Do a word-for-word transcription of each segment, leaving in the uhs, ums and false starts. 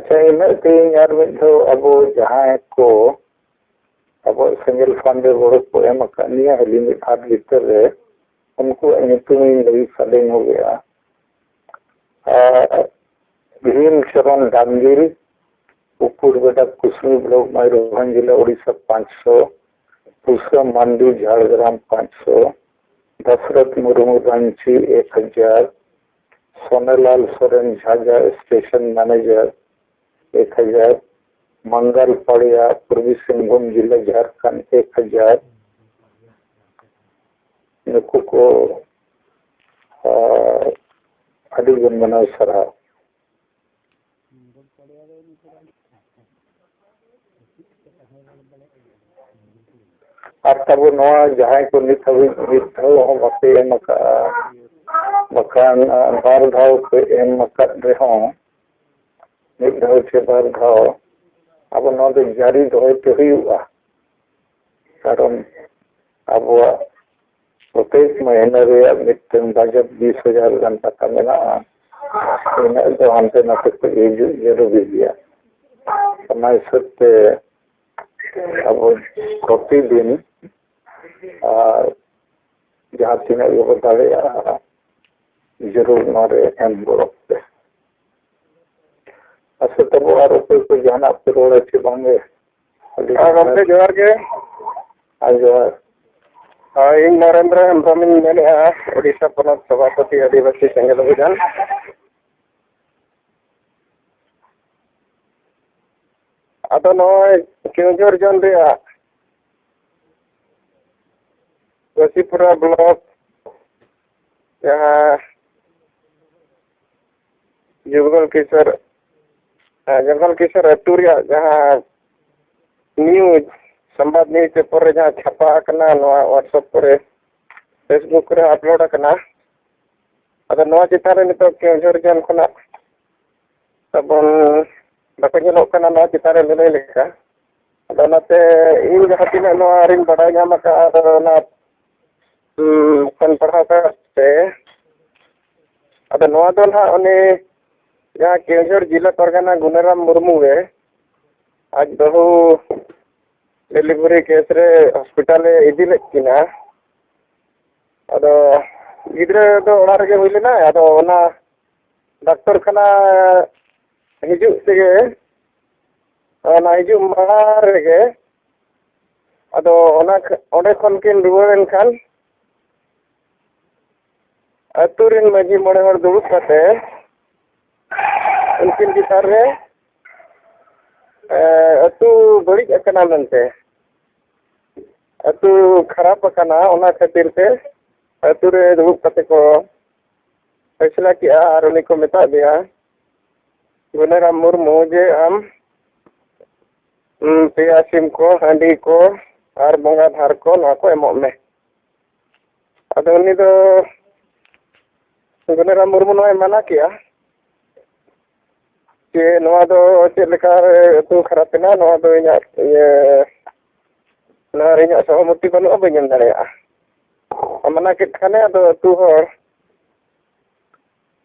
ᱟᱪᱪᱷᱟ, ᱤᱱᱟᱹᱜ ᱛᱮᱧ ᱟᱨ ᱢᱤᱫ ᱫᱷᱟᱣ ᱟᱵᱚ ᱡᱟᱦᱟᱸᱭ ᱠᱚ ᱟᱵᱚᱣᱟᱜ ᱥᱮᱸᱜᱮᱞ ᱯᱷᱟᱱ ᱨᱮ ᱜᱚᱲᱚ ᱠᱚ ᱮᱢ ᱟᱠᱟᱫ ᱱᱤᱭᱟᱹ ᱦᱟᱹᱞᱤ ᱢᱤᱫ ᱦᱟᱴ ᱵᱷᱤᱛᱟᱹᱨ ᱨᱮ, ᱩᱱᱠᱩᱣᱟᱜ ᱧᱩᱛᱩᱢᱤᱧ ᱞᱟᱹᱭ ᱥᱟᱰᱮ ᱧᱚᱜᱮᱜᱼᱟ᱾ ᱟᱨ ᱵᱷᱤᱢ ᱪᱚᱨᱚᱱ ᱰᱟᱝᱜᱤᱞ, ᱩᱯᱩᱨ ᱵᱮᱰᱟ, ᱠᱩᱥᱢᱤ ᱵᱞᱚᱠ, ᱢᱚᱭᱩᱨᱵᱷᱚᱸᱡᱽ ᱡᱮᱞᱟ, ᱳᱰᱤᱥᱟ, ᱯᱟᱸᱪᱥᱚ᱾ ᱯᱩᱥᱟᱹ ᱢᱟᱱᱰᱤ, ᱡᱷᱟᱲᱜᱨᱟᱢ, ᱯᱟᱸᱪᱥᱚ᱾ ᱫᱟᱥᱨᱚᱛ ᱢᱩᱨᱢᱩ, ᱨᱟᱸᱪᱤ, ᱮᱠ ᱦᱟᱡᱟᱨ᱾ ᱥᱚᱱᱮᱞᱟᱞ ᱥᱚᱨᱮᱱ, ᱡᱷᱟᱡᱟ, ᱥᱴᱮᱥᱚᱱ ᱢᱮᱱᱮᱡᱟᱨ, ᱮᱠ ᱦᱟᱡᱟᱨ᱾ ᱢᱟᱝᱜᱟᱞ ᱯᱟᱲᱤᱭᱟ, ᱯᱩᱨᱵᱤ ᱥᱤᱝᱵᱷᱩᱢ ᱡᱮᱞᱟ, ᱡᱷᱟᱲᱠᱷᱚᱸᱰ, ᱮᱠ ᱦᱟᱡᱟᱨ᱾ ᱱᱩᱠᱩ ᱠᱚ, ᱟᱨ ᱟᱹᱰᱤ ᱜᱩᱱ ᱢᱟᱱᱟᱣ ᱥᱟᱨᱦᱟᱣ᱾ ᱟᱨ ᱛᱟᱵᱚ ᱱᱚᱣᱟ ᱡᱟᱦᱟᱸᱭ ᱠᱚ ᱱᱤᱛ ᱦᱟᱹᱵᱤᱡ ᱢᱤᱫ ᱫᱷᱟᱣ ᱦᱚᱸ ᱵᱟᱯᱮ ᱮᱢ ᱟᱠᱟᱫᱼᱟ, ᱵᱟᱠᱷᱟᱱ, ᱟᱸ, ᱵᱟᱨ ᱫᱷᱟᱣ ᱯᱮ ᱮᱢ ᱟᱠᱟᱫ ᱨᱮᱦᱚᱸ, ᱢᱤᱫ ᱫᱷᱟᱣ ᱥᱮ ᱵᱟᱨ ᱫᱷᱟᱣ, ᱟᱵᱚ ᱱᱚᱣᱟ ᱫᱚ ᱡᱟᱹᱨᱤ ᱫᱚᱦᱚᱭ ᱛᱮ ᱦᱩᱭᱩᱜᱼᱟ᱾ ᱠᱟᱨᱚᱱ ᱟᱵᱚᱣᱟᱜ ᱯᱨᱚᱛᱮᱠ ᱢᱟᱹᱦᱱᱟᱹ ᱨᱮᱭᱟᱜ ᱢᱤᱫᱴᱟᱝ ᱵᱟᱡᱮᱴ ᱵᱤᱥ ᱦᱟᱡᱟᱨ ᱜᱟᱱ ᱴᱟᱠᱟ ᱢᱮᱱᱟᱜᱼᱟ᱾ ᱤᱱᱟᱹᱜ ᱫᱚ ᱦᱟᱱᱛᱮ ᱱᱟᱛᱮ ᱠᱷᱚᱱ ᱦᱤᱡᱩᱜ ᱡᱟᱹᱨᱩᱲ ᱜᱮᱭᱟ᱾ ᱚᱱᱟ ᱦᱤᱥᱟᱹᱵ ᱛᱮ ᱟᱵᱚ ᱯᱨᱚᱛᱤᱫᱤᱱ ᱟᱨ ᱡᱟᱦᱟᱸ ᱛᱤᱱᱟᱹᱜ ᱜᱮᱵᱚ ᱫᱟᱲᱮᱭᱟᱜᱼᱟ, ᱡᱟᱹᱨᱩᱲ ᱱᱚᱣᱟ ᱨᱮ ᱮᱢ ᱜᱚᱲᱚ ᱯᱮ᱾ ᱟᱪᱪᱷᱟ, ᱛᱟᱵᱚ ᱟᱨ ᱚᱠᱚᱭ ᱠᱚ ᱡᱟᱦᱟᱱᱟᱜ ᱯᱮ ᱨᱚᱲᱟ ᱪᱮ ᱵᱟᱝᱜᱮ? ᱟᱹᱰᱤ ᱦᱮᱸ, ᱜᱚᱢᱠᱮ, ᱡᱚᱦᱟᱨ ᱜᱮ᱾ ᱦᱮᱸ, ᱡᱚᱦᱟᱨ᱾ ᱦᱳᱭ, ᱤᱧ ᱱᱚᱨᱮᱱᱫᱨᱚ ᱦᱮᱢᱵᱨᱚᱢᱤᱧ ᱢᱮᱱᱮᱫᱼᱟ, ᱳᱰᱤᱥᱟ ᱯᱚᱱᱚᱛ ᱥᱚᱵᱷᱟᱯᱚᱛᱤ ᱟᱹᱫᱤᱵᱟᱹᱥᱤ ᱥᱮᱸᱜᱮᱞ ᱚᱵᱷᱤᱡᱟᱱ᱾ ᱟᱫᱚ ᱱᱚᱜᱼᱚᱭ ᱠᱮᱣᱚᱱᱡᱷᱚᱨ ᱡᱳᱱ ᱨᱮᱭᱟᱜ ᱜᱚᱥᱤᱯᱩᱨᱟ ᱵᱞᱚᱠ, ᱡᱟᱦᱟᱸ ᱡᱚᱝᱜᱚᱞ ᱠᱤᱥᱳᱨ, ᱦᱮᱸ, ᱡᱚᱝᱜᱚᱞ ᱠᱤᱥᱳᱨ ᱟᱹᱛᱩ ᱨᱮᱭᱟᱜ ᱡᱟᱦᱟᱸ ᱱᱤᱭᱩᱡᱽ, ᱥᱚᱢᱵᱟᱫ ᱱᱤᱭᱩᱡᱽ ᱯᱮᱯᱟᱨ ᱨᱮ ᱡᱟᱦᱟᱸ ᱪᱷᱟᱯᱟ ᱟᱠᱟᱱᱟ, ᱱᱚᱣᱟ WhatsApp ᱠᱚᱨᱮ, Facebook ᱠᱚᱨᱮ ᱟᱯᱞᱳᱰ ᱟᱠᱟᱱᱟ᱾ ᱟᱫᱚ ᱱᱚᱣᱟ ᱪᱮᱛᱟᱱ ᱨᱮ ᱱᱤᱛᱚᱜ ᱠᱮᱣᱚᱱᱡᱷᱚᱨ ᱡᱳᱱ ᱠᱷᱚᱱᱟᱜ ᱛᱟᱵᱚᱱ ᱵᱟᱠᱚ ᱧᱮᱞᱚᱜ ᱠᱟᱱᱟ ᱱᱚᱣᱟ ᱪᱮᱛᱟᱱ ᱨᱮ ᱞᱟᱹᱞᱟᱹᱭ ᱞᱮᱠᱟ᱾ ᱟᱫᱚ ᱚᱱᱟᱛᱮ ᱤᱧ ᱡᱟᱦᱟᱸ ᱛᱤᱱᱟᱹᱜ ᱱᱚᱣᱟ ᱨᱤᱧ ᱵᱟᱰᱟᱭ ᱧᱟᱢ ᱟᱠᱟᱫᱼᱟ, ᱟᱫᱚ ᱚᱱᱟ, ᱩᱸ, ᱠᱷᱚᱱ ᱯᱟᱲᱦᱟᱣ ᱠᱟᱛᱮ, ᱟᱫᱚ ᱱᱚᱣᱟ ᱫᱚ ᱱᱟᱦᱟᱜ ᱩᱱᱤ ᱡᱟᱦᱟᱸ ᱠᱮᱣᱡᱷᱚᱨ ᱡᱮᱞᱟ ᱯᱟᱨᱜᱟᱱᱟ ᱜᱩᱱᱟᱨᱟᱢ ᱢᱩᱨᱢᱩ ᱜᱮ ᱟᱡ ᱵᱟᱹᱦᱩ ᱰᱮᱞᱤᱵᱷᱟᱨᱤ ᱠᱮᱥ ᱨᱮ ᱦᱚᱥᱯᱤᱴᱟᱞ ᱮ ᱤᱫᱤ ᱞᱮᱫ ᱠᱤᱱᱟ᱾ ᱟᱫᱚ ᱜᱤᱫᱽᱨᱟᱹ ᱫᱚ ᱚᱲᱟᱜ ᱨᱮᱜᱮ ᱦᱩᱭ ᱞᱮᱱᱟ᱾ ᱟᱫᱚ ᱚᱱᱟ ᱰᱟᱠᱛᱚᱨ ᱠᱷᱟᱱᱟ ᱦᱤᱡᱩᱜ ᱛᱮᱜᱮ, ᱚᱱᱟ ᱦᱤᱡᱩᱜ ᱢᱟᱲᱟᱝ ᱨᱮᱜᱮ, ᱟᱫᱚ ᱚᱱᱟ ᱠᱷ-, ᱚᱸᱰᱮ ᱠᱷᱚᱱ ᱠᱤᱱ ᱨᱩᱣᱟᱹᱲ ᱮᱱ ᱠᱷᱟᱱ, ᱟᱹᱛᱩ ᱨᱮᱱ ᱢᱟᱹᱡᱷᱤ ᱢᱚᱬᱮ ᱦᱚᱲ ᱫᱩᱲᱩᱵ ᱠᱟᱛᱮ ᱩᱱᱠᱤᱱ ᱪᱮᱛᱟᱱ ᱨᱮ, ᱮ, ᱟᱹᱛᱩ ᱵᱟᱹᱲᱤᱡ ᱟᱠᱟᱱᱟ ᱢᱮᱱᱛᱮ, ᱟᱹᱛᱩ ᱠᱷᱟᱨᱟᱯ ᱟᱠᱟᱱᱟ, ᱚᱱᱟ ᱠᱷᱟᱹᱛᱤᱨ ᱛᱮ ᱟᱹᱛᱩ ᱨᱮ ᱫᱩᱲᱩᱵ ᱠᱟᱛᱮ ᱠᱚ ᱯᱷᱮᱥᱞᱟ ᱠᱮᱜᱼᱟ᱾ ᱟᱨ ᱩᱱᱤ ᱠᱚ ᱢᱮᱛᱟᱫ ᱫᱮᱭᱟ, ᱜᱩᱱᱟᱨᱟᱢ ᱢᱩᱨᱢᱩ, ᱡᱮ ᱟᱢ, ᱩᱢ, ᱯᱮᱭᱟ ᱥᱤᱢ ᱠᱚ, ᱦᱟᱺᱰᱤ ᱠᱚ ᱟᱨ ᱵᱚᱸᱜᱟ ᱫᱷᱟᱨ ᱠᱚ, ᱱᱚᱣᱟ ᱠᱚ ᱮᱢᱚᱜ ᱢᱮ᱾ ᱟᱫᱚ ᱩᱱᱤ ᱫᱚ, ᱜᱩᱱᱟᱨᱟᱢ ᱢᱩᱨᱢᱩ, ᱱᱚᱣᱟᱭ ᱢᱟᱱᱟ ᱠᱮᱜᱼᱟ ᱡᱮ ᱱᱚᱣᱟ ᱫᱚ ᱪᱮᱫ ᱞᱮᱠᱟ ᱟᱹᱛᱩ ᱠᱷᱟᱨᱟᱯ ᱮᱱᱟ, ᱱᱚᱣᱟ ᱫᱚ ᱤᱧᱟᱹᱜ, ᱤᱭᱟᱹ, ᱱᱚᱣᱟ ᱨᱮ ᱤᱧᱟᱹᱜ ᱥᱚᱦᱚᱢᱚᱛᱤ ᱵᱟᱹᱱᱩᱜᱼᱟ, ᱵᱟᱹᱧ ᱮᱢ ᱫᱟᱲᱮᱭᱟᱜᱼᱟ᱾ ᱢᱟᱱᱟ ᱠᱮᱫ ᱠᱷᱟᱱᱮ ᱟᱫᱚ ᱟᱹᱛᱩ ᱦᱚᱲ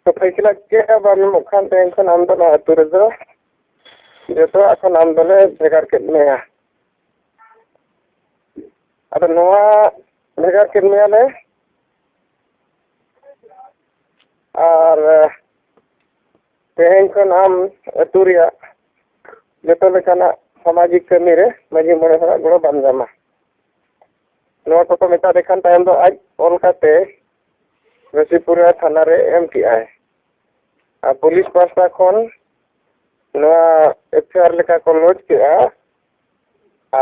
ᱠᱚ ᱯᱷᱟᱭᱥᱟᱞᱟ ᱠᱮᱫᱼᱟ, ᱵᱟᱢ ᱮᱢᱚᱜ ᱠᱷᱟᱱ ᱛᱮᱦᱮᱧ ᱠᱷᱚᱱ ᱟᱢ ᱫᱚ ᱱᱚᱣᱟ ᱟᱹᱛᱩ ᱨᱮᱫᱚ ᱡᱚᱛᱚᱣᱟᱜ ᱠᱷᱚᱱ ᱟᱢ ᱫᱚᱞᱮ ᱵᱷᱮᱜᱟᱨ ᱠᱮᱫ ᱢᱮᱭᱟ᱾ ᱟᱫᱚ ᱱᱚᱣᱟ ᱵᱷᱮᱜᱟᱨ ᱠᱮᱫ ᱢᱮᱭᱟᱞᱮ, ᱟᱨ ᱛᱮᱦᱮᱧ ᱠᱷᱚᱱ ᱟᱢ ᱟᱹᱛᱩ ᱨᱮᱭᱟᱜ ᱡᱚᱛᱚ ᱞᱮᱠᱟᱱᱟᱜ ᱥᱟᱢᱟᱡᱤᱠ ᱠᱟᱹᱢᱤ ᱨᱮ ᱢᱟᱹᱡᱷᱤ ᱢᱚᱬᱮ ᱦᱚᱲᱟᱜ ᱜᱚᱲᱚ ᱵᱟᱢ ᱧᱟᱢᱟ᱾ ᱱᱚᱣᱟ ᱠᱚᱠᱚ ᱢᱮᱛᱟ ᱫᱮ ᱠᱷᱟᱱ ᱛᱟᱭᱚᱢ ᱫᱚ ᱟᱡ ᱚᱞ ᱠᱟᱛᱮ ᱜᱷᱟᱥᱤᱯᱩᱨᱟ ᱛᱷᱟᱱᱟ ᱨᱮ ᱮᱢ ᱠᱮᱜᱼᱟᱭ᱾ ᱟᱨ ᱯᱩᱞᱤᱥ ᱯᱟᱥᱴᱟ ᱠᱷᱚᱱ ᱱᱚᱣᱟ ᱮᱯᱷ ᱟᱭ ᱟᱨ ᱞᱮᱠᱟ ᱠᱚ ᱞᱚᱡᱽ ᱠᱮᱜᱼᱟ᱾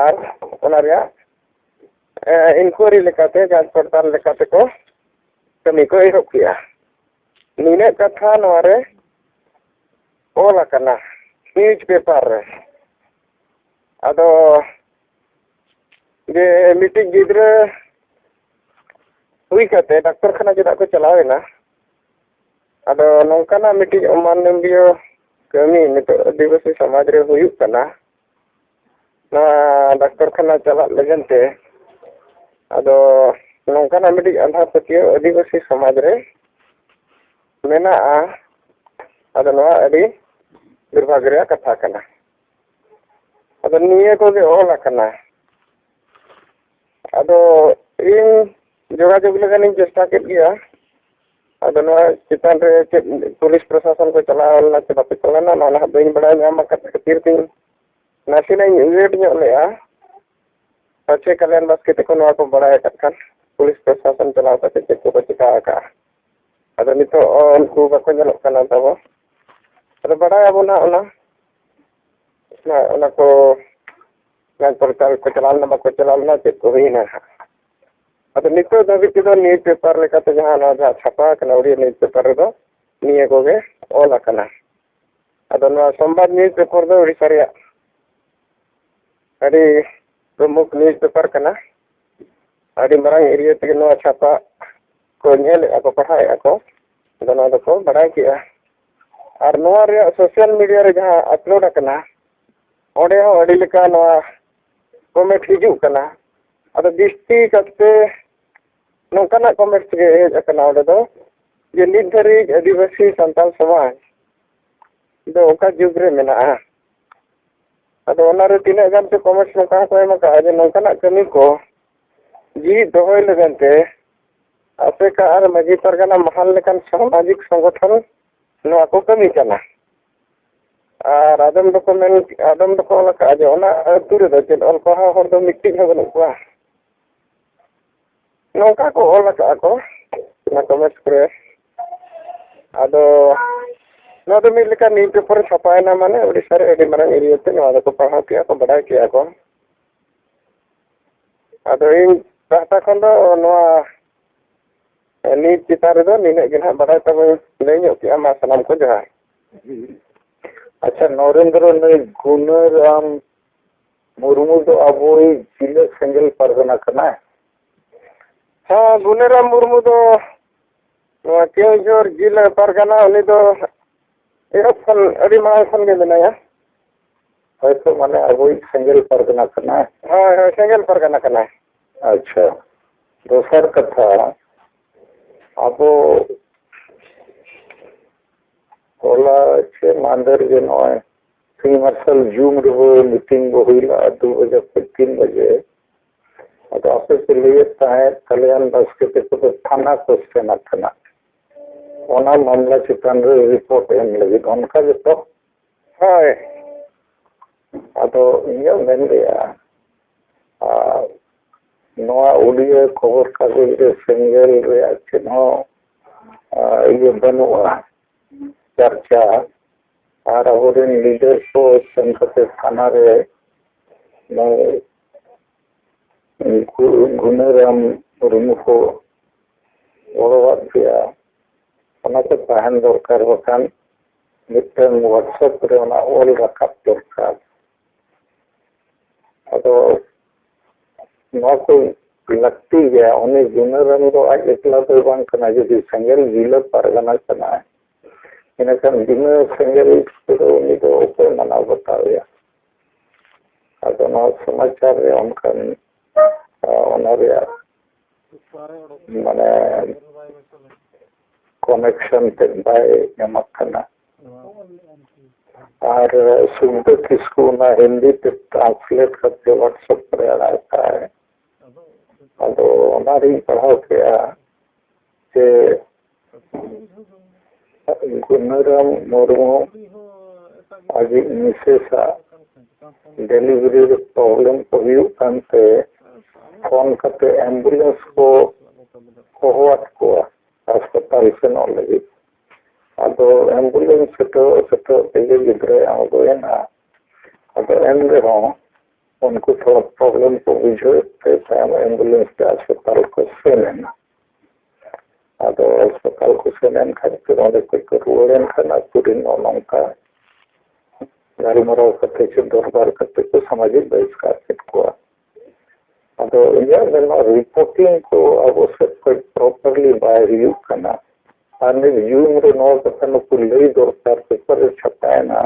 ᱟᱨ ᱚᱱᱟ ᱨᱮᱭᱟᱜ, ᱮ, ᱤᱱᱠᱩᱭᱟᱨᱤ ᱞᱮᱠᱟᱛᱮ, ᱡᱟᱸᱪ ᱯᱟᱲᱛᱟᱞ ᱞᱮᱠᱟᱛᱮ ᱠᱚ ᱠᱟᱹᱢᱤ ᱠᱚ ᱮᱦᱚᱵ ᱠᱮᱜᱼᱟ᱾ ᱱᱤᱱᱟᱹᱜ ᱠᱟᱛᱷᱟ ᱱᱚᱣᱟ ᱨᱮ ᱚᱞ ᱟᱠᱟᱱᱟ ᱱᱤᱭᱩᱡᱽ ᱯᱮᱯᱟᱨ ᱨᱮ᱾ ᱟᱫᱚ ᱡᱮ ᱢᱤᱫᱴᱤᱡ ᱜᱤᱫᱽᱨᱟᱹ ᱦᱩᱭ ᱠᱟᱛᱮ ᱰᱟᱠᱛᱚᱨ ᱠᱷᱟᱱᱟ ᱪᱮᱫᱟᱜ ᱠᱚ ᱪᱟᱞᱟᱣ ᱮᱱᱟ? ᱟᱫᱚ ᱱᱚᱝᱠᱟᱱᱟᱜ ᱢᱤᱫᱴᱤᱡ ᱚᱢᱟᱱᱚᱵᱤᱭᱚ ᱠᱟᱹᱢᱤ ᱱᱤᱛᱚᱜ ᱟᱹᱫᱤᱵᱟᱹᱥᱤ ᱥᱚᱢᱟᱡᱽ ᱨᱮ ᱦᱩᱭᱩᱜ ᱠᱟᱱᱟ᱾ ᱱᱚᱣᱟ ᱰᱟᱠᱛᱚᱨ ᱠᱷᱟᱱᱟ ᱪᱟᱞᱟᱜ ᱞᱟᱹᱜᱤᱫ ᱛᱮ, ᱟᱫᱚ ᱱᱚᱝᱠᱟᱱᱟᱜ ᱢᱤᱫᱴᱤᱡ ᱟᱸᱫᱷᱟ ᱯᱟᱹᱛᱭᱟᱹᱣ ᱟᱹᱫᱤᱵᱟᱹᱥᱤ ᱥᱚᱢᱟᱡᱽ ᱨᱮ ᱢᱮᱱᱟᱜᱼᱟ᱾ ᱟᱫᱚ ᱱᱚᱣᱟ ᱟᱹᱰᱤ ᱫᱩᱨᱵᱷᱟᱜᱽ ᱨᱮᱭᱟᱜ ᱠᱟᱛᱷᱟ ᱠᱟᱱᱟ᱾ ᱟᱫᱚ ᱱᱤᱭᱟᱹ ᱠᱚᱜᱮ ᱚᱞ ᱟᱠᱟᱱᱟ᱾ ᱟᱫᱚ ᱤᱧ ᱡᱳᱜᱟᱡᱳᱜᱽ ᱞᱟᱹᱜᱤᱫ ᱤᱧ ᱪᱮᱥᱴᱟ ᱠᱮᱫ ᱜᱮᱭᱟ᱾ ᱟᱫᱚ ᱱᱚᱣᱟ ᱪᱮᱛᱟᱱ ᱨᱮ ᱪᱮᱫ ᱯᱩᱞᱤᱥ ᱯᱨᱚᱥᱟᱥᱚᱱ ᱠᱚ ᱪᱟᱞᱟᱣ ᱞᱮᱱᱟ ᱥᱮ ᱵᱟᱯᱮ ᱪᱟᱞᱟᱣ ᱞᱮᱱᱟ, ᱱᱚᱣᱟ ᱱᱟᱦᱟᱜ ᱵᱟᱹᱧ ᱵᱟᱲᱟᱭ ᱧᱟᱢ ᱟᱠᱟᱫ ᱠᱷᱟᱹᱛᱤᱨ ᱛᱤᱧ ᱱᱟᱥᱮᱱᱟᱜ ᱤᱧ ᱞᱮᱴ ᱧᱚᱜ ᱞᱮᱜᱼᱟ᱾ ᱯᱟᱪᱷᱮ ᱠᱟᱞᱭᱟᱱ ᱵᱟᱥᱠᱮ ᱛᱟᱠᱚ ᱱᱚᱣᱟ ᱠᱚ ᱵᱟᱲᱟᱭ ᱟᱠᱟᱫ ᱠᱷᱟᱱ, ᱯᱩᱞᱤᱥ ᱯᱨᱚᱥᱟᱥᱚᱱ ᱪᱟᱞᱟᱣ ᱠᱟᱛᱮ ᱪᱮᱫ ᱠᱚᱠᱚ ᱪᱤᱠᱟ ᱟᱠᱟᱫᱼᱟ᱾ ᱟᱫᱚ ᱱᱤᱛᱚᱜ ᱩᱱᱠᱩ ᱵᱟᱠᱚ ᱧᱮᱞᱚᱜ ᱠᱟᱱᱟ ᱛᱟᱵᱚ᱾ ᱟᱫᱚ ᱵᱟᱲᱟᱭᱟᱵᱚᱱ ᱦᱟᱸᱜ ᱚᱱᱟ, ᱚᱱᱟ, ᱚᱱᱟ ᱠᱚ ᱡᱟᱦᱟᱸ ᱯᱨᱚᱪᱟᱨ ᱠᱚ ᱪᱟᱞᱟᱣ ᱞᱮᱱᱟ, ᱵᱟᱠᱚ ᱪᱟᱞᱟᱣ ᱞᱮᱱᱟ, ᱪᱮᱫ ᱠᱚ ᱦᱩᱭᱱᱟ ᱦᱟᱸᱜ᱾ ᱟᱫᱚ ᱱᱤᱛᱚᱜ ᱫᱷᱟᱹᱵᱤᱡ ᱛᱮᱫᱚ ᱱᱤᱭᱩᱡᱽ ᱯᱮᱯᱟᱨ ᱞᱮᱠᱟᱛᱮ ᱡᱟᱦᱟᱸ ᱱᱚᱣᱟ ᱡᱟᱦᱟᱸ ᱪᱷᱟᱯᱟ ᱟᱠᱟᱱᱟ ᱩᱲᱤᱭᱟ ᱱᱤᱭᱩᱡᱽ ᱯᱮᱯᱟᱨ ᱨᱮᱫᱚ ᱱᱤᱭᱟᱹ ᱠᱚᱜᱮ ᱚᱞ ᱟᱠᱟᱱᱟ᱾ ᱟᱫᱚ ᱱᱚᱣᱟ ᱥᱚᱢᱵᱟᱫ ᱱᱤᱭᱩᱡᱽ ᱯᱮᱯᱟᱨ ᱫᱚ ᱩᱲᱤᱥᱥᱟ ᱨᱮᱭᱟᱜ ᱟᱹᱰᱤ ᱯᱨᱚᱢᱩᱠᱷ ᱱᱤᱭᱩᱡᱽ ᱯᱮᱯᱟᱨ ᱠᱟᱱᱟ᱾ ᱟᱹᱰᱤ ᱢᱟᱨᱟᱝ ᱮᱨᱤᱭᱟ ᱛᱮᱜᱮ ᱱᱚᱣᱟ ᱪᱷᱟᱯᱟ ᱠᱚ ᱧᱮᱞᱮᱫᱼᱟ ᱠᱚ, ᱯᱟᱲᱦᱟᱣᱮᱫᱼᱟ ᱠᱚ᱾ ᱟᱫᱚ ᱱᱚᱣᱟ ᱫᱚᱠᱚ ᱵᱟᱲᱟᱭ ᱠᱮᱜᱼᱟ᱾ ᱟᱨ ᱱᱚᱣᱟ ᱨᱮᱭᱟᱜ ᱥᱳᱥᱟᱞ ᱢᱤᱰᱤᱭᱟ ᱨᱮ ᱡᱟᱦᱟᱸ ᱟᱯᱞᱳᱰ ᱟᱠᱟᱱᱟ, ᱚᱸᱰᱮ ᱦᱚᱸ ᱟᱹᱰᱤ ᱞᱮᱠᱟ ᱱᱚᱣᱟ ᱠᱚᱢᱮᱱᱴ ᱦᱤᱡᱩᱜ ᱠᱟᱱᱟ᱾ ᱟᱫᱚ ᱡᱟᱹᱥᱛᱤ ᱠᱟᱛᱮ ᱱᱚᱝᱠᱟᱱᱟᱜ ᱠᱚᱢᱮᱱᱴ ᱜᱮ ᱦᱮᱡ ᱟᱠᱟᱱᱟ ᱚᱸᱰᱮ ᱫᱚ, ᱡᱮ ᱱᱤᱛ ᱫᱷᱟᱹᱨᱤᱡ ᱟᱹᱫᱤᱵᱟᱹᱥᱤ ᱥᱟᱱᱛᱟᱲ ᱥᱚᱢᱟᱡᱽ ᱫᱚ ᱚᱠᱟ ᱡᱩᱜᱽ ᱨᱮ ᱢᱮᱱᱟᱜᱼᱟ? ᱟᱫᱚ ᱚᱱᱟᱨᱮ ᱛᱤᱱᱟᱹᱜ ᱜᱟᱱ ᱪᱚ ᱠᱚᱢᱮᱱᱴ ᱱᱚᱝᱠᱟ ᱦᱚᱸᱠᱚ ᱮᱢ ᱟᱠᱟᱫᱼᱟ ᱡᱮ ᱱᱚᱝᱠᱟᱱᱟᱜ ᱠᱟᱹᱢᱤ ᱠᱚ ᱡᱤᱣᱤᱫ ᱫᱚᱦᱚᱭ ᱞᱟᱹᱜᱤᱫ ᱛᱮ ᱟᱥᱮᱠᱟ ᱟᱨ ᱢᱟᱹᱡᱷᱤ ᱯᱟᱨᱜᱟᱱᱟ ᱢᱟᱦᱟᱞ ᱞᱮᱠᱟᱱ ᱥᱟᱢᱟᱡᱤᱠ ᱥᱚᱝᱜᱚᱴᱷᱚᱱ ᱱᱚᱣᱟ ᱠᱚ ᱠᱟᱹᱢᱤ ᱠᱟᱱᱟ᱾ ᱟᱨ ᱟᱫᱚᱢ ᱫᱚᱠᱚ ᱢᱮᱱ, ᱟᱫᱚᱢ ᱫᱚᱠᱚ ᱚᱞ ᱟᱠᱟᱫᱼᱟ ᱡᱮ ᱚᱱᱟ ᱟᱹᱛᱩ ᱨᱮᱫᱚ ᱪᱮᱫ ᱚᱞ ᱯᱟᱲᱦᱟᱣ ᱦᱚᱲ ᱫᱚ ᱢᱤᱫᱴᱤᱡ ᱦᱚᱸ ᱵᱟᱹᱱᱩᱜ ᱠᱚᱣᱟ᱾ ᱱᱚᱝᱠᱟ ᱠᱚ ᱚᱞ ᱟᱠᱟᱫᱼᱟ ᱠᱚ ᱚᱱᱟ ᱠᱚᱢᱮᱱᱴ ᱠᱚᱨᱮ᱾ ᱟᱫᱚ ᱱᱚᱣᱟ ᱫᱚ ᱢᱤᱫ ᱞᱮᱠᱟ ᱱᱤᱭᱩᱡᱽ ᱯᱮᱯᱟᱨ ᱨᱮ ᱪᱷᱟᱯᱟᱭᱮᱱᱟ, ᱢᱟᱱᱮ ᱳᱰᱤᱥᱟ ᱨᱮ ᱟᱹᱰᱤ ᱢᱟᱨᱟᱝ ᱮᱨᱤᱭᱟ ᱛᱮ ᱱᱚᱣᱟ ᱫᱚᱠᱚ ᱯᱟᱲᱦᱟᱣ ᱠᱮᱜᱼᱟ ᱠᱚ, ᱵᱟᱰᱟᱭ ᱠᱮᱜᱼᱟ ᱠᱚ᱾ ᱟᱫᱚ ᱤᱧ ᱯᱟᱦᱴᱟ ᱠᱷᱚᱱ ᱫᱚ ᱱᱚᱣᱟ ᱱᱤᱭᱩᱡᱽ ᱪᱮᱛᱟᱱ ᱨᱮᱫᱚ ᱱᱤᱱᱟᱹᱜ ᱜᱮ ᱱᱟᱦᱟᱜ ᱵᱟᱰᱟᱭ ᱛᱟᱵᱚᱱ ᱞᱟᱹᱭ ᱧᱚᱜ ᱠᱮᱜᱼᱟ᱾ ᱢᱟ ᱥᱟᱱᱟᱢ ᱠᱚ ᱡᱚᱦᱟᱨ᱾ ᱟᱪᱪᱷᱟ, ᱱᱚᱨᱮᱱᱫᱨᱚ, ᱱᱩᱭ ᱜᱩᱱᱟᱹᱨᱟᱢ ᱢᱩᱨᱢᱩ ᱫᱚ ᱟᱵᱚᱭᱤᱡ ᱡᱤᱞᱟᱹ ᱥᱮᱸᱜᱮᱞ ᱯᱟᱨᱜᱟᱱᱟ ᱠᱟᱱᱟᱭ? ᱦᱮᱸ, ᱜᱩᱱᱟᱹᱨᱟᱢ ᱢᱩᱨᱢᱩ ᱫᱚ ᱱᱚᱣᱟ ᱠᱮᱣᱚᱱᱡᱷᱚᱨ ᱡᱤᱞᱟᱹ ᱯᱟᱨᱜᱟᱱᱟ, ᱩᱱᱤ ᱫᱚ ᱮᱦᱚᱵ ᱠᱷᱚᱱ, ᱟᱹᱰᱤ ᱢᱟᱲᱟᱝ ᱠᱷᱚᱱ ᱜᱮ ᱢᱮᱱᱟᱭᱟ᱾ ᱦᱳᱭᱛᱳ, ᱢᱟᱱᱮ ᱟᱵᱚᱭᱤᱡ ᱥᱮᱸᱜᱮᱞ ᱯᱟᱨᱜᱟᱱᱟ ᱠᱟᱱᱟᱭ᱾ ᱦᱳᱭ, ᱦᱳᱭ, ᱥᱮᱸᱜᱮᱞ ᱯᱟᱨᱜᱟᱱᱟ ᱠᱟᱱᱟᱭ᱾ ᱟᱪᱪᱷᱟ, ᱫᱚᱥᱟᱨ ᱠᱟᱛᱷᱟ, ᱟᱵᱚ ᱦᱚᱞᱟ ᱪᱮ ᱢᱟᱦᱫᱮᱨ ᱜᱮ ᱱᱚᱜᱼᱚᱭ ᱥᱤᱧ ᱢᱟᱨᱥᱟᱞ ᱡᱩᱢ ᱨᱮᱵᱚ ᱢᱤᱴᱤᱝ ᱵᱚ ᱦᱩᱭ ᱞᱮᱜᱼᱟ ᱫᱩ ᱵᱟᱡᱮ ᱠᱷᱚᱱ ᱛᱤᱱ ᱵᱟᱡᱮ᱾ ᱟᱫᱚ ᱟᱯᱮ ᱯᱮ ᱞᱟᱹᱭᱮᱫ ᱛᱟᱦᱮᱸᱫ ᱠᱟᱞᱭᱟᱱ ᱵᱟᱥᱠᱮ ᱛᱟᱠᱚ ᱫᱚ ᱛᱷᱟᱱᱟ ᱠᱚ ᱥᱮᱱ ᱟᱠᱟᱱᱟ ᱚᱱᱟ ᱢᱟᱢᱞᱟ ᱪᱮᱛᱟᱱ ᱨᱮ ᱨᱤᱯᱳᱨᱴ ᱮᱢ ᱞᱟᱹᱜᱤᱫ, ᱚᱱᱠᱟ ᱜᱮᱛᱚ? ᱦᱳᱭ᱾ ᱟᱫᱚ ᱤᱧᱟᱹᱜ ᱢᱮᱱ ᱨᱮᱭᱟᱜ, ᱟᱨ ᱱᱚᱣᱟ ᱩᱰᱤᱭᱟ ᱠᱷᱚᱵᱚᱨ ᱠᱟᱜᱚᱡᱽ ᱨᱮ ᱥᱮᱸᱜᱮᱞ ᱨᱮᱭᱟᱜ ᱪᱮᱫ ᱦᱚᱸ, ᱟᱨ ᱤᱭᱟᱹ ᱵᱟᱹᱱᱩᱜᱼᱟ, ᱪᱟᱨᱪᱟ᱾ ᱟᱨ ᱟᱵᱚᱨᱮᱱ ᱞᱤᱰᱟᱨ ᱠᱚ ᱥᱮᱱ ᱠᱟᱛᱮ ᱛᱷᱟᱱᱟ ᱨᱮ ᱱᱩᱭ ᱜᱩ-, ᱜᱩᱱᱟᱹᱨᱟᱢ ᱢᱩᱨᱢᱩ ᱠᱚ ᱜᱚᱲᱚᱣᱟᱫ ᱯᱮᱭᱟ, ᱚᱱᱟ ᱠᱚ ᱛᱟᱦᱮᱱ ᱫᱚᱨᱠᱟᱨ, ᱵᱟᱠᱷᱟᱱ ᱢᱤᱫᱴᱟᱝ WhatsApp ᱨᱮ ᱚᱱᱟ ᱚᱞ ᱨᱟᱠᱟᱵ ᱫᱚᱨᱠᱟᱨ᱾ ᱟᱫᱚ ᱱᱚᱣᱟ ᱠᱚ ᱞᱟᱹᱠᱛᱤ ᱜᱮᱭᱟ᱾ ᱩᱱᱤ ᱜᱩᱱᱟᱹᱨᱟᱢ ᱫᱚ ᱟᱡ ᱮᱠᱞᱟ ᱫᱚ ᱵᱟᱝ ᱠᱟᱱᱟ, ᱡᱩᱫᱤ ᱥᱮᱸᱜᱮᱞ ᱡᱤᱞᱟᱹ ᱯᱟᱨᱜᱟᱱᱟ ᱠᱟᱱᱟᱭ, ᱤᱱᱟᱹᱠᱷᱟᱱ ᱵᱤᱱᱟᱹ ᱥᱮᱸᱜᱮᱞ ᱛᱮᱫᱚ ᱩᱱᱤ ᱫᱚ ᱚᱠᱚᱭ ᱢᱟᱱᱟᱣ ᱵᱟᱛᱟᱣ ᱮᱭᱟ? ᱟᱫᱚ ᱱᱚᱣᱟ ᱥᱚᱢᱟᱪᱟᱨ ᱨᱮ ᱚᱱᱠᱟᱱ, ᱟ, ᱚᱱᱟ ᱨᱮᱭᱟᱜ ᱢᱟᱱᱮ ᱠᱚᱱᱮᱠᱥᱚᱱ ᱛᱮᱫ ᱵᱟᱭ ᱮᱢᱟᱜ ᱠᱟᱱᱟ᱾ ᱟᱨ ᱥᱩᱠᱫᱮᱵ ᱠᱤᱥᱠᱩ ᱚᱱᱟ ᱦᱤᱱᱫᱤ ᱛᱮ ᱴᱨᱟᱱᱥᱞᱮᱴ ᱠᱟᱛᱮ WhatsApp ᱨᱮ ᱟᱲᱟᱜ ᱠᱟᱜᱼᱟᱭ᱾ ᱟᱫᱚ ᱚᱱᱟ ᱨᱤᱧ ᱯᱟᱲᱦᱟᱣ ᱠᱮᱜᱼᱟ ᱡᱮ ᱜᱩᱱᱟᱹᱨᱟᱢ ᱢᱩᱨᱢᱩ ᱟᱡᱤᱡ ᱢᱤᱥᱮᱥᱟᱜ ᱰᱮᱞᱤᱵᱷᱟᱨᱤ ᱨᱮ ᱯᱨᱚᱵᱞᱮᱢ ᱠᱚ ᱦᱩᱭᱩᱜ ᱠᱟᱱᱛᱮ ᱯᱷᱳᱱ ᱠᱟᱛᱮ ᱮᱢᱵᱩᱞᱮᱱᱥ ᱠᱚ ᱦᱚᱦᱚᱣᱟᱫ ᱠᱚᱣᱟ ᱦᱟᱥᱯᱟᱛᱟᱞ ᱥᱮᱱᱚᱜ ᱞᱟᱹᱜᱤᱫ᱾ ᱟᱫᱚ ᱮᱢᱵᱩᱞᱮᱱᱥ ᱥᱮᱴᱮᱨᱚᱜ ᱥᱮᱴᱮᱨᱚᱜ ᱛᱮᱜᱮ ᱜᱤᱫᱽᱨᱟᱹᱭ ᱟᱬᱜᱚᱭᱮᱱᱟ᱾ ᱟᱫᱚ ᱮᱱ ᱨᱮᱦᱚᱸ ᱩᱱᱠᱩ ᱛᱷᱚᱲᱟ ᱯᱨᱚᱵᱞᱮᱢ ᱠᱚ ᱵᱩᱡᱷᱟᱹᱣᱮᱫ ᱛᱮ ᱛᱟᱭᱚᱢ ᱮᱢᱵᱩᱞᱮᱱᱥ ᱛᱮ ᱦᱟᱥᱯᱟᱛᱟᱞ ᱠᱚ ᱥᱮᱱ ᱮᱱᱟ᱾ ᱟᱫᱚ ᱦᱟᱥᱯᱟᱛᱟᱞ ᱠᱚ ᱥᱮᱱ ᱮᱱ ᱠᱷᱟᱱ ᱯᱷᱤᱨ ᱚᱸᱰᱮ ᱠᱷᱚᱡ ᱠᱚ ᱨᱩᱣᱟᱹᱲ ᱮᱱ ᱠᱷᱟᱱ ᱟᱹᱛᱩ ᱨᱮᱱ ᱱᱚᱜᱼᱚ ᱱᱚᱝᱠᱟ ᱜᱟᱞᱢᱟᱨᱟᱣ ᱠᱟᱛᱮ ᱪᱮ ᱫᱚᱨᱵᱟᱨ ᱠᱟᱛᱮ ᱠᱚ ᱥᱟᱢᱟᱡᱤᱠ ᱵᱟᱦᱤᱥᱠᱟᱨ ᱠᱮᱫ ᱠᱚᱣᱟ᱾ ᱟᱫᱚ ᱤᱧᱟᱹᱜ ᱢᱮᱱᱟ ᱨᱤᱯᱳᱨᱴᱤᱝ ᱠᱚ ᱟᱵᱚ ᱥᱮᱫ ᱠᱷᱚᱡ ᱯᱨᱚᱯᱟᱨᱞᱤ ᱵᱟᱭ ᱦᱩᱭᱩᱜ ᱠᱟᱱᱟ᱾ ᱟᱨ ᱱᱤᱛ ᱡᱩᱢ ᱨᱮ ᱱᱚᱣᱟ ᱠᱟᱛᱷᱟ ᱱᱩᱠᱩ ᱞᱟᱹᱭ ᱫᱚᱨᱠᱟᱨ, ᱯᱮᱯᱟᱨ ᱨᱮ ᱪᱷᱟᱯᱟᱭᱮᱱᱟ,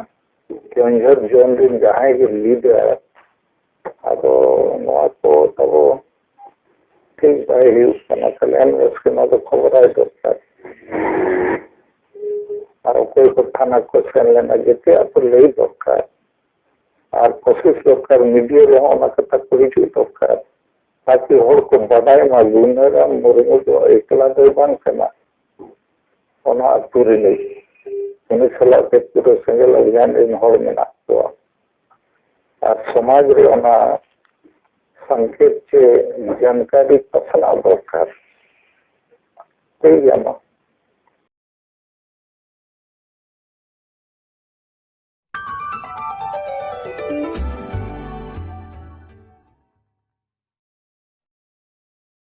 ᱠᱮᱣᱚᱱᱡᱷᱚᱨ ᱡᱳᱱ ᱨᱮᱱ ᱡᱟᱦᱟᱸᱭ ᱜᱮ ᱞᱤᱰᱟᱨ, ᱟᱫᱚ ᱱᱚᱣᱟ ᱠᱚ ᱛᱟᱵᱚ ᱴᱷᱤᱠ ᱵᱟᱭ ᱦᱩᱭᱩᱜ ᱠᱟᱱᱟ᱾ ᱠᱟᱞᱭᱟᱱ ᱵᱟᱥᱠᱮ ᱱᱚᱣᱟ ᱫᱚ ᱠᱷᱚᱵᱚᱨᱟᱭ ᱫᱚᱨᱠᱟᱨ᱾ ᱟᱨ ᱚᱠᱚᱭ ᱠᱚ ᱛᱷᱟᱱᱟ ᱠᱚ ᱥᱮᱱ ᱞᱮᱱᱟ, ᱡᱮᱛᱮᱭᱟᱜ ᱠᱚ ᱞᱟᱹᱭ ᱫᱚᱨᱠᱟᱨ᱾ ᱟᱨ ᱠᱳᱥᱤᱥ ᱫᱚᱨᱠᱟᱨ, ᱢᱤᱰᱤᱭᱟ ᱨᱮᱦᱚᱸ ᱚᱱᱟ ᱠᱟᱛᱷᱟ ᱠᱚ ᱦᱤᱡᱩᱜ ᱫᱚᱨᱠᱟᱨ, ᱛᱟᱠᱤ ᱦᱚᱲ ᱠᱚ ᱵᱟᱰᱟᱭ ᱢᱟ ᱜᱩᱱᱟᱹᱨᱟᱢ ᱢᱩᱨᱢᱩ ᱫᱚ ᱮᱠᱞᱟ ᱫᱚᱭ ᱵᱟᱝ ᱠᱟᱱᱟ᱾ ᱚᱱᱟ ᱟᱹᱛᱩ ᱨᱤᱱᱤᱡ, ᱩᱱᱤ ᱥᱟᱞᱟᱜ ᱛᱮ ᱯᱩᱨᱟᱹ ᱥᱮᱸᱜᱮᱞ ᱚᱵᱷᱤᱭᱟᱱ ᱨᱤᱱ ᱦᱚᱲ ᱢᱮᱱᱟᱜ ᱠᱚᱣᱟ᱾ ᱟᱨ ᱥᱚᱢᱟᱡᱽ ᱨᱮ ᱚᱱᱟ ᱥᱚᱝᱠᱮᱛ ᱪᱮ ᱡᱟᱱᱠᱟᱨᱤ ᱯᱟᱥᱱᱟᱣ ᱫᱚᱨᱠᱟᱨ᱾ ᱴᱷᱤᱠ ᱜᱮᱭᱟ, ᱢᱟ᱾